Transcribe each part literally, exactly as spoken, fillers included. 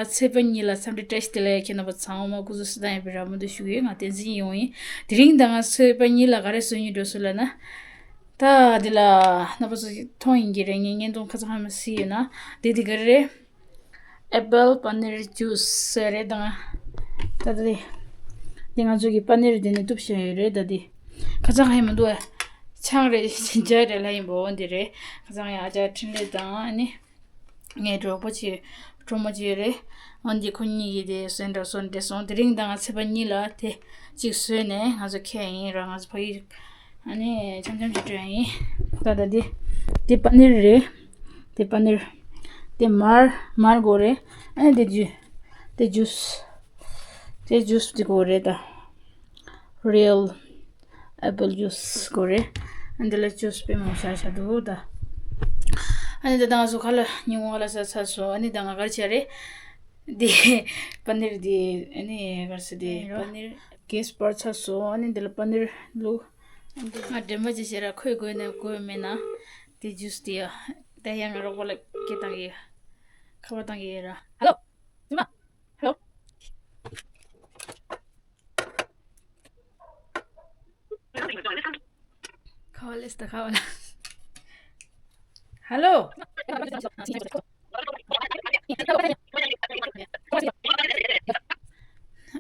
ཚེས་པ་གཉིས་ལ་འཚམས་འདྲི་བཀྲ་ཤིས་བདེ་ལེགས། ཁྱེད་རྣམ་པ་ཚང་མ་སྐུ་གཟུགས་བདེ་ཐང་ཡོད་པའི་རེ་བ་མུ་མཐུད་ཞུ་གི་ཡོད། ང་བསྟན་འཛིན་ཡིན་ཡིན། དེ་རིང་ད་ང་ཚེས་པ་གཉིས་ལ་ག་རེ་བཟོ་སྙིང་འདོད་སོང་ལབ་ན། ད་འདི་ལ་རྣམ་པ་ཚོ་མཐོང་ཡིན་གྱི་རེད། ངས་བརྙན་ཐུང་ཁ་སང་ཧ་མ་གཟིགས་ཡོད་ན། དེ་འདི་ག་རེ་རེད། ཨེ་པལ་པ་ནིར་ཇུས་ཟེར་རེད་ད། ད་ལྟ་དེ་དེ་ང་ཚོ་གི་པ་ནིར་དེ་ནས་གཏུབ་བཞག་ཡོད་རེད། ད་དེ་ཁ་སང་ཧ་མི་འདུག་ཨ། ཆང་རེད་ཇ་རེད་ལབ་ཡིན་པ་འོ་འདི་རེད། ཁ་སང་ཡང་ཨ་ཅག་འཕྲིན་ལས་དང་ཨ་ནི་ངའི་གྲོགས་པོ་ཅིག་གྲོགས་མོ་ཅིག་རེད། འོ་འདི་ཁོ་གཉིས་ཀྱིས་དེ་བཟོས་འདྲ་བཟོས་འདྲ་སོང་། དེ་རིང་ད་ང་ཚེས་པ་གཉིས་ལ་དེ་གཅིག་བཟོས་ནས་ང་ཚོ་ཁྱེར་ཡིན་ར། ང་ཚོ་ཕ་གི་ཨ་ནི་འཆམ་འཆམ་ཅིག་སྤྲོད་ཡིན། ད་ད་འདི་འདི་པ་ནིར་རེད། དེ་པ་ནིར། དེ་མར་མར་དགོས་རེད། ཨ་ནི་དེ་ཇུ་དེ་ཇུས། དེ་ཇུས་དེ་དགོས་རེད་ད། རི་ཡལ་ཨེ་པལ་ཇུས་དགོས་རེད། ཨ་ནི་དེ་ལ་ཇུས་དཔེ་མང་བཞག་བཞག་འདུག་ད། ཨ་ནི་དེ་ད་ང་ཚོ་ཁ་ལག་ཉིན་གུང་ཁ་ལག་ཟ་ཚར་སོང་། ཨ་ནི་ད་ང་ག་རེ་བྱས་རེད། དེ་པ་ནིར་དེ་ཨ་ནི་ག་རེ་ཟེར་དེ་པ་ནིར་གེས་སྤར་ཚར་སོང་། ཨ་ནི་དེ་ལ་པ་ནིར་བླུགས། ང་འདྲེན་པ་ཅིག་བྱས་ར། ཁོས་དགོས་ན་དགོས་མེད་ན་དེ་ཇུས་དེ་ཡ། ད་ཡང་ང་རོགས་པ་ལ་སྐད་བཏང་གི་ཡ། ཁ་པར་བཏང་གི་ཡ་ར། ཧ་ལོ། ཉི་མ། ཧ་ལོ། ཁ་པར་སླེབས་ད། ཁ་པར་སླེབས། ཧ་ལོ།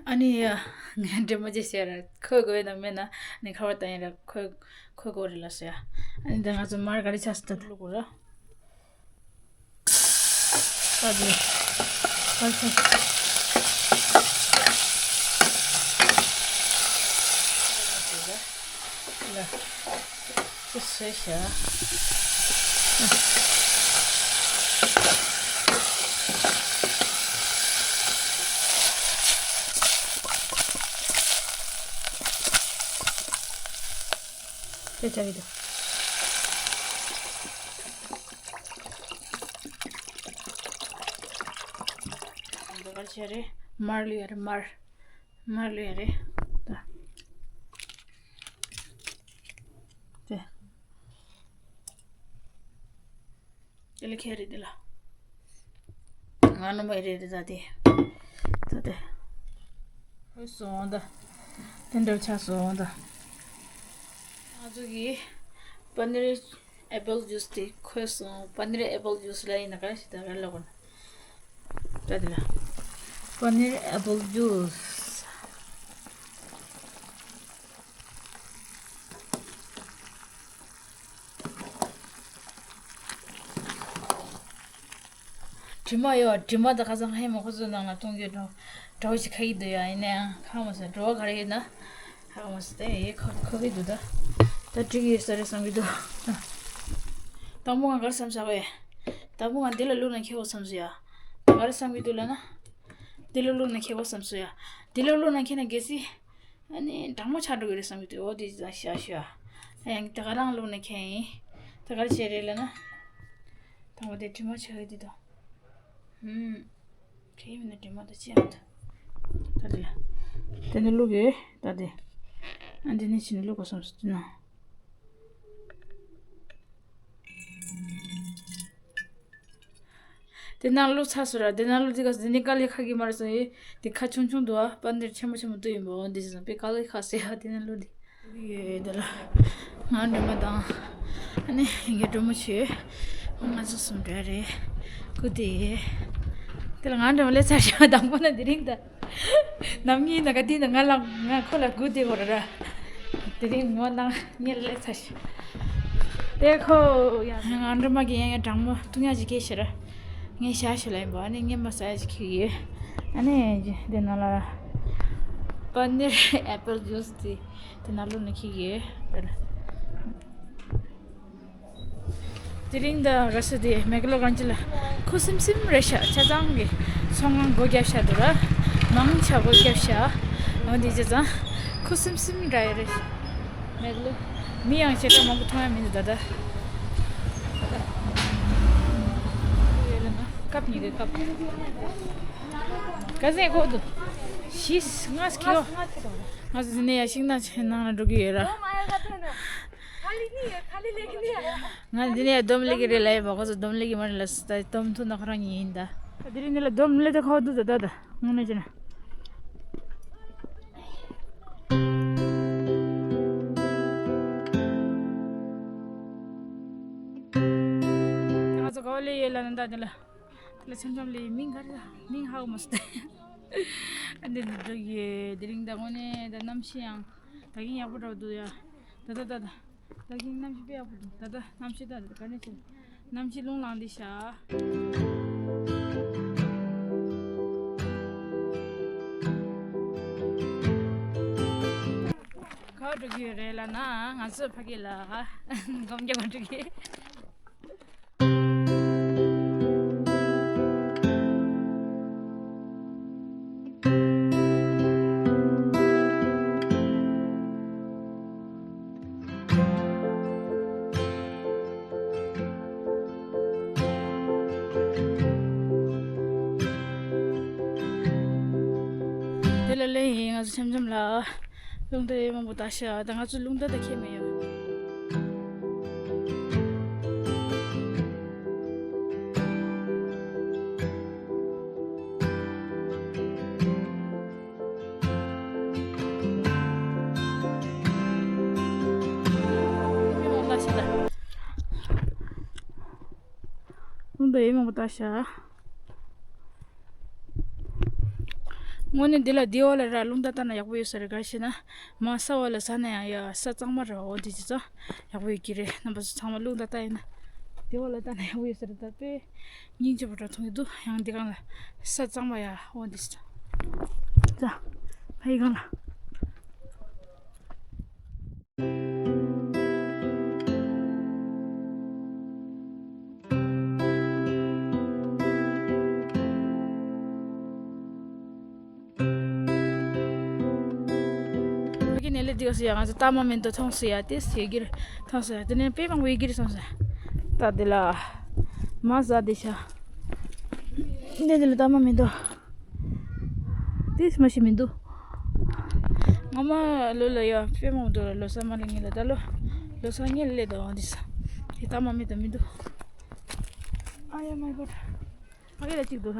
ཨ་ནི་ཡ། ངས་འདྲེན་པ་ཅིག་བྱས་ར། ཁོས་དགོས་ན་མེད་ན་ནི་ཁ་པར་བཏང་ཡིན་ར། ཁོས་ཁོས་དགོས་རེད་ལབ་ཟེར་ཡ། ཨ་ནི་ད་ང་ཚོ་མར་ག་རེ་ཆགས་སོང་ད་བླུག་དགོས་ར། ཨ་ནི་ཨ་ནི། ལ། ཅི་བཟོས་ཤག་དེ་ཆགས་ཀྱི་འདུག་འདི་ག་རེ་བྱས་རེད། མར་བླུགས་ཡ་རེད། མར། མར་བླུགས་ཡ་རེད། ད། དེ། དེ་ལ་ཁྱེར་རེད་དེ་ལ། ང་རྣམ་པ་ཡི་རེད་དེ་ད་དེ། ད་དེ། ཧོས་སོང་ད། དེ་འདྲ་ཆགས་སོང་ད། ང་ཚོ་གི་པ་ནིར་ཨེ་པལ་ཇུས་དེ་ཁོལ་སོང་། པ་ནིར་ཨེ་པལ་ཇུས་ལ་ཡིན་ན་ག་རེ་ཞིག་ད་ག་རེ་ལབ་དགོས་ན། ད་དེ་ལ། པ་ནིར་ཨེ་པལ་ཇུས། དྲི་མ་ཡོད། དྲི་མ་དང་ཁ་སང་ཧེ་མ་ཁོ་ཚོའི་ནང་ལ་གཏོང་རྒྱུ་འགྲོ་འགྲོ་ཞིག་ཁ་ཡི་འདུག་ཡ། ཡིན་ན་ཡང་ཁ་མ་སོང་འགྲོ་བ་ག་རེ་ཡོད་ན་ཧ་མ་སོང་། དེ་ཡེ་ཁ་ཁ་གི་འདུག་ད་ད་འགྲིག་ཡོད་ས་རེད་བསམ་གི་འདུག་དང་པོ་ང་ག་རེ་བསམ་ས་བས། དང་པོ་ང་འདི་ལ་བླུགས་ན་ཁེ་བོ་བསམ་སོང་ཡ། ག་རེ་བསམ་གི་འདུག་ལབ་ན། འདི་ལ་བླུགས་ན་ཁེ་བོ་བསམ་སོང་ཡ། འདི་ལ་བླུགས་ན་ཁེ་ན་གལ་སྲིད། ཨ་ནི་གྲང་མོ་ཆགས་འགྲོ་གི་རེད་བསམ་གྱི་འདུག་འོ་དེ་ཙང་ཤ་ཤ། ཨ་ཡང་ད་ག་རང་བླུགས་ནས་ཁྱེར་ཡིན། ད་ག་རེ་བྱས་རེད་ལབ་ན། དང་པོ་དེ་དྲི་མ་ཆགས་ཡོད་དེ་དང་། ཧུམ། ཁྱེར་ཡིན་ན་དྲི་མ་ད་ཅི་ཡང་ད། ད་དེ་ལ། དེ་ནས་བླུགས་ཡོད་ད་དེ། ཨ་འདི་ནས་ཕྱིན་ནས་བླུགས་པ་བསམ་སོང་དེ་ན། དེ་ནང་བླུགས་ཚར་སོང་ར། དེ་ནང་བླུགས་དེ་ག་དེ་ནི་དཀའ་ལས་ཁག་གི་མ་རེད་བསམ་ཡོད། དེ་ཁ་ཆུང་ཆུང་འདུག་ཨ། པ་འདིར་ཆེན་པོ་ཆེན་པོ་འདུག་ཡིན་པ་འོ་འདི་བྱས་ཙང་དཔེ་དཀའ་ལས་ཁག་སེ་ཡ། དེ་ནང་བླུགས་དེ་ཡོད་དེ་ལ། ང་འགྲོ་མ་དང་། ཨ་ནི་ངའི་གྲོགས་མོ་ཆེ། ང་ཚོ་གསུམ་འགྲོ་རེད། སྐུ་དེ། དེ་ལ་ང་འགྲོ་མ་ལས་ཚར་ཤག་དང་པོ་ན་དེ་རིང་ད། ནམ་གཉིས་ན་ག་དུས་ན་ང་ལ་ང་ཁོ་ལ་སྒུག་བསྡད་དགོས་རེད་ར། དེ་རིང་ངོ་ནང་གཉིད་ལས་ཚར་ཤག་དེ་ཁོ་ཡང་ང་འགྲོ་མ་གི་ཡང་ཡང་གྲང་མོ་བཏུང་ཡག་ཅིག་ཁྱེར་ཤག་ར། ངས་ཞག་ཞིག་ལ་ཡིན་པ་ཨ་ནི་ངས་མ་ཟ་ཡག་ཅིག་ཁྱེར་ཡོད། ཨ་ནི་དེ་ནང་ལ་པ་ནིར་ཨེ་པལ་ཇུས་དེ་དེ་ནང་བླུགས་ནས་ཁྱེར་ཡོད། དེ་རིང་ད་ར་ས་དེ་མེག་ལོ་གང་ཅི་ལ་ཁུ་སིམ་སིམ་རེད་ཤག་ཆ་ཚང་གི་ཚོང་ཁང་སྒོ་བརྒྱབ་ཤག་འདུག་ར། མང་ཆ་སྒོ་བརྒྱབ་ཤག་འོ་འདི་ཆ་ཚང་ཁུ་སིམ་སིམ་འདྲ་ཡོད་རེད་ཤག་མེག་ལོ་མི་ཡང་ཞེ་དྲག་མང་པོ་མཐོང་ཡ་མི་འདུག་ད་ལྟ། ཡོད་ལ་ན་ཀབ་གཉིས་ཀའི་ཀབ་ག་ཟེ་གོ་འདུག་ཤིས་ངས་ཁྱོ་ང་ཟེ་ནས་ཡ་ཤིང་ནགས་ཆེན་ནང་ལ་འགྲོ་གི་ཡོད་ར། ང་འདི་ནས་སྡོམ་ལེགས་ཀྱི་རེད་ལབ་ཡོད་པ། ཁོ་ཚོ་སྡོམ་ལེགས་ཀྱི་མ་རེད་ལབ་སོང་། ད་སྡོམ་ཐུག་ན་ཁོ་རང་ཉིད་ཡིན་ད། དེ་རིང་འདི་ལ་སྡོམ་ལེ་དེ་ཁོ་དུ་ད་ད་ད་ངོ་ནས་ཅི་ན། ང་ཚོ་ག་བ་ལས་ཡོད་ལ་ན་ད་དེ་ལ། དེ་ལ་འཆམ་འཆམ་ལས་མིང་ག་རེ་ད་མིང་ཧ་གོ་མ་སོང་སྟེ། ཨ་འདི་འདི་འགྲོ་གི་དེ་རིང་ད་ངོ་ནས་ད་གནམ་གཤིས་ཡང་ད་གིན་ཡག་པོ་འདྲ་བོ་འདུག་ཡ། ད་ད་ད་ད། ད་གིན་གནམ་གཤིས་དཔེ་ཡག་པོ་འདུག་ད་ལྟ་གནམ་གཤིས་ད་ག་ནས་ཆེ། གནམ་གཤིས་རླུང་ལངས་འདི་ཤ། ག་འགྲོ་གི་ཡོད་རེད་ལབ་ན་ང་ཚོ་ཕ་གི་ལ་སྒོམ་རྒྱག་པ་འགྲོ་གི། དེ་ལ་ལེ་ཡིན་ང་ཚོ་འཆམ་འཆམ་ལ། རླུང་རྟ་མང་པོ་བཏང་ཤག་ད་ང་ཚོ་རླུང་རྟ་ད་ཁྱེར་མི་ཡོང་། རླུང་རྟ་ཡིན་མང་པོ་བཏང་ཤག་དངོས་གནས་འདི་ལ་འདི་འོག་ལ་ར་རླུང་རྟ་བཏང་ན་ཡག་པོ་ཡོད་ས་རེད། ག་རེ་ཟེར་ན་མ་ས་འོག་ལ་ཟ་ན་ཡང་ཡ་ས་གཙང་མ་ར་འོ་འདི་ཅི་ཙང་ཡག་པོ་ཡོད་ཀྱི་རེད། རྣམ་པ་ཚོ་ཚང་མ་རླུང་རྟ་བཏང་ཡིན་ན་འདི་འོག་ལ་བཏང་ན་ཡག་པོ་ཡོད་ས་རེད། ད་དཔེ་སྙིང་རྗེ་པོ་འདྲ་མཐོང་གི་འདུག་ཡང་འདི་སྒང་ལ་ས་གཙང་མ་ཡ་འོ་འདི་ཅི་ཙང་། ད་ཕ་ཡི་སྒང་ལ། ཕ་གི་ནས་ལེ་དེ་ག་སི་ཡ་ང་ཚོ་ལྟ་མ་མེད་དུ་མཐོང་སི་ཡ་དེ་སི་གིར་མཐོང་སི་ཡ་དེ་ནས་དཔེ་མང་པོའི་གིར་སོང་སི་ཡ་ད་དེ་ལ་མ་ཟ་དེ་ཤ་ནས་དེ་ལ་ལྟ་མ་མེད་དུ། དེ་མ་ཤེས་མི་འདུག་ང་མ་ལོ་ལ་ཡ་དཔེ་མང་འདུག་ལོ་ས་མ་ལེ་ངེ་ལ་ད་ལོ་ལོ་ས་ངེ་ལེ་དོ་འདི་ས་དེ་ལྟ་མ་མེད་དུ་མི་འདུག་ཨ་ཡ་མའི་གོ་ད་ཕ་གི་ལ་གཅིག་འདུག་བ་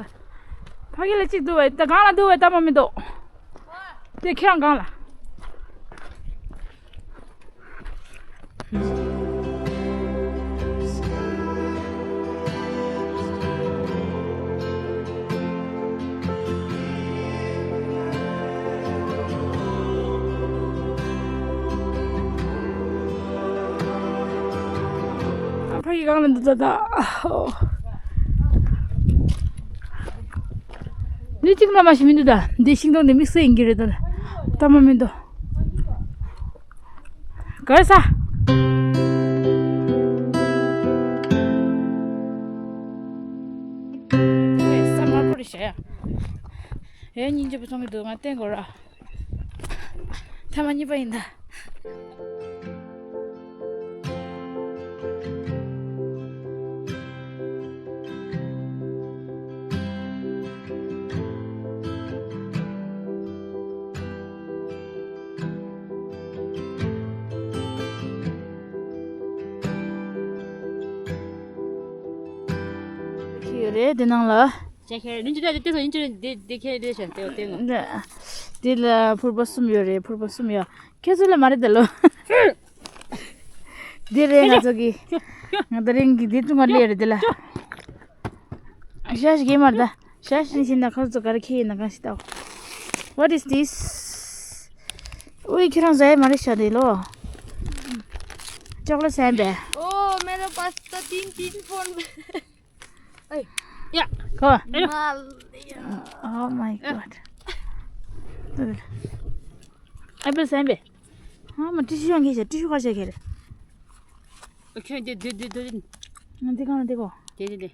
ཕ་གི་ལ་གཅིག་འདུག་བ་ད་གང་ལ་འདུག་བ་ལྟ་མ་མེད་དོ། དེ་ཁྱེད་རང་གང་ལ། ཕ་གི་གང་ལ་འདུག་ད་ད། འདི་གཅིག་ལ་མ་ཤི་མི་འདུག་ད། འདི་ཤིང་སྡོང་འདི་དམིགས་བསལ་ཡིན་གྱི་རེད་ད། ལྟ་མ་མི་འདུག་ག་རེ་ས། ས་དམར་པོ་རེད་ཤག་ཡ། ཨེ་སྙིང་རྗེ་པོ་ཚོང་གི་འདུག་ང་བསྟན་དགོས་ར། ཐ་མ་གཉིས་པ་ཡིན་ད། ཁྱི་ཡོད་རེད་དེ་ནང་ལ། ཅེ་ཁེ་རེ་ནིན་ཅི་དེ་དེ་སོ་ཡིན་ཅི་རེད་དེ་དེ་ཁེ་རེ་ཤ་དེ་དེ་ནོ། འདི་ལ་ཕུར་པ་གསུམ་ཡོད་རེད། ཕུར་པ་གསུམ་ཡོད། ཁྱེད་ཚོ་ལ་མ་རེད་ད་ལོ། འདི་རེད་ང་ཚོ་གི། ང་ད་རིང་གི་འདི་ཏུ་ང་ལེ་རེད་འདི་ལ། ཤ་ཞིག་གི་མར་ད། ཤ་ཞིག་ཤིན་ན་ཁ་ཚོ་ག་རེ་ཁེ་ཡིན་ན་གང་ཞིག་ད། What is this? ཨོའི་ཁྱེད་རང་ཟ་ཡ་མ་རེད་ཤ་དེ་ལོ། ཅོག་ལ་ཟན་པས། Oh, मेरा पास्ता तीन तीन फोन। ཨེ། ཡ། ཁོ། ཨེ། མ་ལ་ཡ། Oh my god. ཨེ་པལ་ཟན་པས། ཨ་མ་ཏི་ཤུ་ཡང་ཁྱེར་ཤག་ཏི་ཤུ་ག་ཤག་ཁྱེར། ཨ་ཁྱོད་འདི་འདི་འདི་འདི། ང་འདི་གང་ལ་འདི་གོ། འདི་འདི་འདི།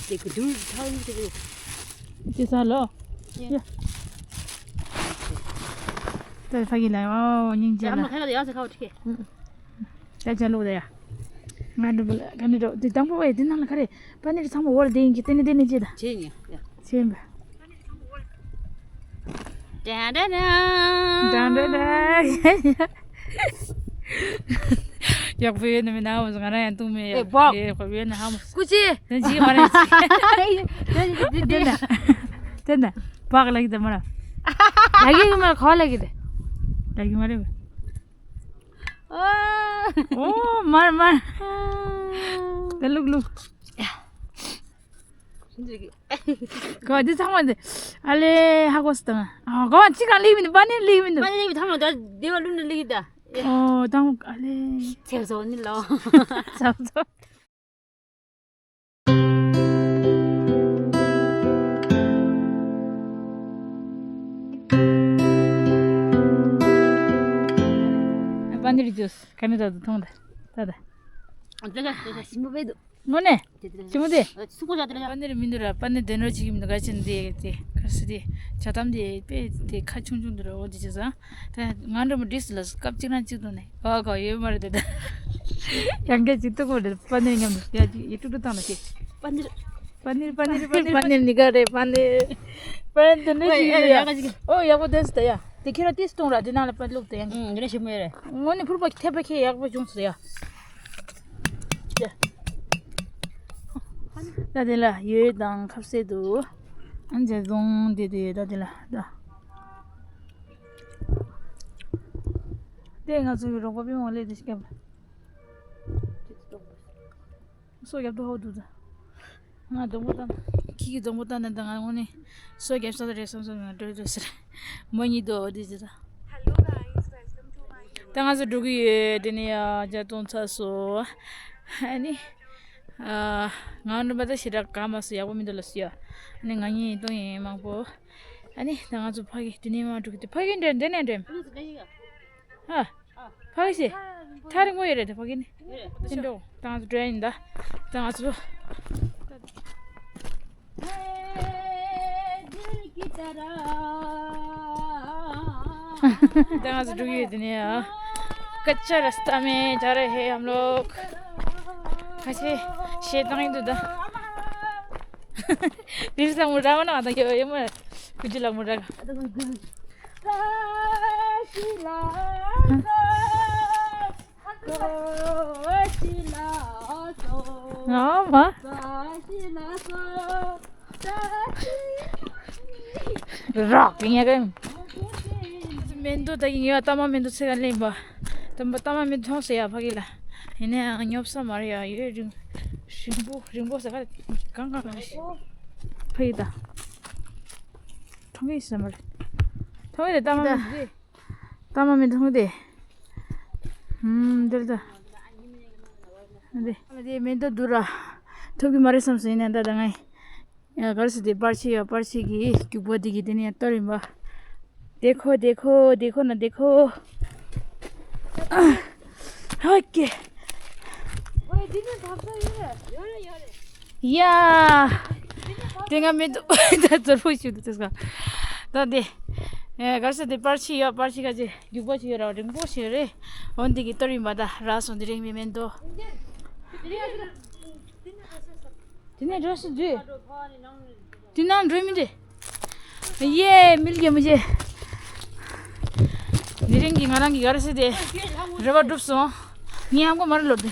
དེ་ག་དུར་ཐང་དེ་རུ། ཅི་ས་ལོ། ཡ། ད་ཕ་གི་ལ་ཨོ་སྙིང་རྗེ་ལ། ཨ་མ་ཁ་ལ་ཡང་ས་ཁ་བ་ཁྲིད་ཀེ། ད་ཅ་ལུ་དེ་ཡ། ང་འགྲོ་བ་ལ་ག་ནས་འགྲོ་དེ་དང་པོ་བས་དེ་ནང་ལ་ག་རེ་པ་ནི་རི་ཚང་མ་འོར་དེ་ཡིན་གྱི་དེ་ནི་དེ་ནི་ཅི་ད་བྱེད་ཡིན་ཡ། བྱེད་ཡིན་པ། ཏན་ཏན་ཏན། ཡག་པོ་ཡོད་ནི་མིན་ན་འོ་ང་རང་ཡང་འདུག་མེད་ཡ། ཨེ་བག་ཨེ་ཁོ་ཡོད་ནི་ཧ་མོ། སྐུ་ཅི། དེ་ཅི་མ་རེད། དེ་ན་དེ་ན་བག་ལ་གི་དེ་མ་ར། ལ་གི་གི་མ་ར་ཁོ་ལ་གི་དེ། ལ་གི་མ་རེད། ཨོ་མར་མར། དེ་ལུག་ལུག་གོ་འདི་ཚང་མ་འདི་ཨ་ལེ་ཧ་གོ་སི་དང་། ཨ་གོ་ཅི་གང་ལིག་མི་འདུག་པ་ནི་ལིག་མི་འདུག་པ་ནི་ལིག་མི་ཐང་མ་ད་འདི་བ་ལུག་ནི་ལིག་ད། ཨོ་དང་ཨ་ལེ། ཚེག་བཟོ་ནི་ལོ། ཚབ་ཚབ། པ་ནི་རི་ཇུས་ག་ནི་ད་དུ་ཐོང་ད་ད་ད། ཨ་ད་ད་ད་ཞིམ་པོ་བས་འདུག་དངོས་གནས། ཆི་མོ་དེ། སུ་གོ་ཆ་དེ་ལ་པ་ནེར་མི་འདུག་ར། པ་ནེར་དེ་འགྲོ་ཅིག་མི་འདུག་ག་ཅན་དེ་དེ་ཁ་སི་དེ་ཇ་དམ་དེ་པེ་དེ་ཁ་ཆུང་ཆུང་འདུག་ར། འོ་དེ་ཅི་ཟ། དེ་ང་འགྲོ་མོ་འདྲིས་ལ་སྐབས་གཅིག་ན་གཅིག་འདུག་ནས་ག་ག་ཡོད་མ་རེད་དེ། ཡང་ག་ཅིག་ཏུ་གོ་རེད། པ་ནེར་མཉམ་དུ་ཡ་ཅིག་ཡི་ཏུ་ཏུ་བཏང་ན་ཤེས། པ་ནེར། པ་ནེར་པ་ནེར་པ་ནེར་པ་ནེར་ནི་ག་རེད། པ་ནེར། པ་ནེར་དེ་འདྲ་ཅིག་ཡོད་ཡ། ཨོ་ཡག་པོ་དེ་སི་ད་ཡ། དེ་ཁྱེད་རང་ཏིས་གཏོང་ར། དེ་ནང་ལ་པ་བླུགས་དེ་ཡང་། ཨུམ་འདི་འདྲ་ཞིམ་པོ་ཡོད་རེད། དངོས་གནས་ཕུར་པ་ཐེབས་པ་ཁྱེད་ཡག་པོ་བྱུང་སོང་ཡ། ད་དེ་ལ་ཡོས་དང་ཁ་ཟས་འདུག་ཨ་ནི་རྫོང་འདི་དེ་ད་དེ་ལ་ད། དེ་ང་ཚོའི་རོགས་པ་པི་མོ་ལས་དེ་སྐྱབས། སོ་རྒྱབ་ཏུ་ཧོ་འདུག་ད། ང་སྡོང་པོ་བཏང་། ཁྱི་གི་སྡོང་པོ་བཏང་ནས་ད་ང་དངོས་གནས་སོ་རྒྱབ་ས་རེད་བསམ་སོང་ང་འགྲོ་འགྲོ་ཟེར། མ་གཉིད་དོ་འདི་ཟེར། ད་ང་ཚོ་འགྲོ་གི་ཡོད། དེ་ནས་ཡ་ཇ་བཏུང་ཚར་སོང་། ཨ་ནི། ཨ། ང་འགྲོ་མ་ད་ཞེ་དྲག་ག་མ་སོང་། ཡག་པོ་མི་འདུག་ལ་སུ་ཡ། ཨ་ནི་ང་གཉིས་བཏུང་ཡིན་མང་པོ། ཨ་ནི་ད་ང་ཚོ་ཕ་གི་དེ་ནས་མ་འགྲོ་གི་དེ་ཕ་གི་འདྲ་འདྲ་ནས་འདྲ། ཨ། ཕ་གི་ཤེ། ཐག་རིང་པོ་ཡོད་རེད་དེ་ཕ་གི་ནི། དེ་འགྲོ་ད་ང་ཚོ་འགྲོ་ཡ་ཡིན་ད། ད་ང་ཚོ། ད་ང་ཚོ་འགྲོ་གི་ཡོད་དེ་ནས་ཨ། कच्चा रास्ता में जा रहे हैं हम लोग। ཁ་ཤས་ཞེ་སྡང་ཡིན་འདུག་ད། རིལ་ས་མོ་ར་མ་ན་ང་དང་ཡོད་ཡོད་མ། ཀུ་ཅི་ལག་མོ་ར། ཨ་མ། རག་ཡིན་ཡ་གི། མེ་འདོད་ད་ཡིན་ཡ། ཏ་མ་མེ་འདོད་ཚེ་ག་ལེན་པ། ཏ་མ་ཏ་མ་མེ་འདོད་ཐོང་ཟེར་ཡ་ཕ་གི་ལ། ཡིན་ནའང་ཉོབ་ས་མ་རེད་ཡ། ཡོད་རིང་། རིང་པོ་རིང་པོ་ཟེར་ག་གང་གང་གང་ཞིག་ཕ་གི་ད། ཐོང་གི་ཟེར་མ་རེད། ཐོང་གི་དེ་ཏ་མ་མེ་འདོད། ཏ་མ་མེ་འདོད་དེ། ཧུམ། འདིར་ད། འདི། ཨ་དེ་མེ་འདོད་འདུག་ར། ཐུབ་ཀྱི་མ་རེད་བསམ་སོང་། ཡིན་ནའང་ད་ད་ང་། ཡ་གར་སི་དེ་པར་ཆས་ཡ་པར་ཆས་ཀྱི་རྒྱུག་པ་དེ་གི་དེ་ནས་གཏོར་ཡིན་པ། देखो देखो देखो ना देखो। ཧོ་ཀེ། ཡ། དེ་ང་མེད་དུ་ད་ཛོར་པོ་ཞིག་འདུག་དེ་སྐ། ད་དེ། ཨེ་གར་ས་དེ་པར་ཆས་ཡོད། པར་ཆས་ཁ་ཅིག་རྒྱུག་པ་ཅིག་ཡོད་ར། རིང་པོ་ཞིག་རེད། འོན་ཏེ་གི་གཏོར་ཡིན་པ་ད་རག་སོང་། དེ་རིང་མི་མེད་དོ། དེ་ནས་འགྲོ་སུ་འདུས། དེ་ནང་འགྲོ་མི་འདུག་ཡེ་མིལ་གྱི་མི་བྱེད། དེ་རིང་གི་ང་རང་གི་གར་ས་དེ་རེ་བ་འགྲུབ་སོང་། ངའི་ཨ་མགོ་མར་ལོག་དེ།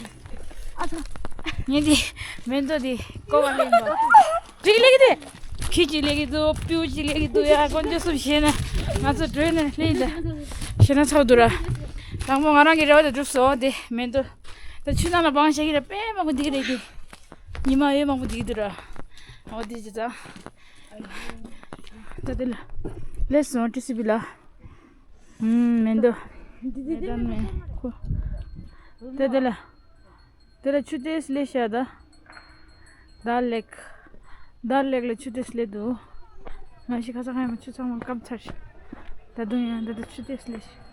ཨ་ཚ། ངས་དེ་མེ་འདོད་དེ་ཀོ་བ་ལེན་པ། འགྲིག་ལེགས་དེ། ཁྱི་གཅིག་ལེགས་ཀྱི་འདུག་སྤྲེའུ་གཅིག་ལེགས་ཀྱི་འདུག་ཡ། དཀོན་མཆོག་གསུམ་ཞེད་ན་ང་ཚོ་བྲོས་ནས་སླེབས་ཡིན་ད། ཞེད་ན་ཚ་བོ་འདུག་ར། དང་པོ་ང་རང་གི་རེ་བ་དེ་འགྲུབ་སོང་། དེ་མེ་འདོད། ད་ཆུ་ནང་ལ་སྦང་བྱེད་ཀྱི་རེད། དཔེ་མང་པོ་འདུག་གི་རེད་དེ། ཉི་མ་འོད་མང་པོ་འདུག་གི་འདུག་ར། འོ་དེ་ཅི་ཙང་། ད་དེ་ལ་སླེབས་སོང་། ཊི་སི་བི་ལ། ཧུམ། མེ་འདོད། མེ་འདོད་མེ་ཁོ། ད་དེ་ལ། དེ་ལ་ཆུ་ཏོག་ཙམ་སླེབས་ཤག་ད། དཱལ་ལེག་དཱལ་ལེག་ལ་ཆུ་ཏོག་ཙམ་སླེབས་འདུག་ང་ཞིག་ཁ་སང་ཁ་ཡང་ཆུ་ཚང་མ་སྐམ་ཚར་ཤག་ད་དུང་ཡང་ད་ལྟ་ཆུ་ཏོག་ཙམ་སླེབས་ཤག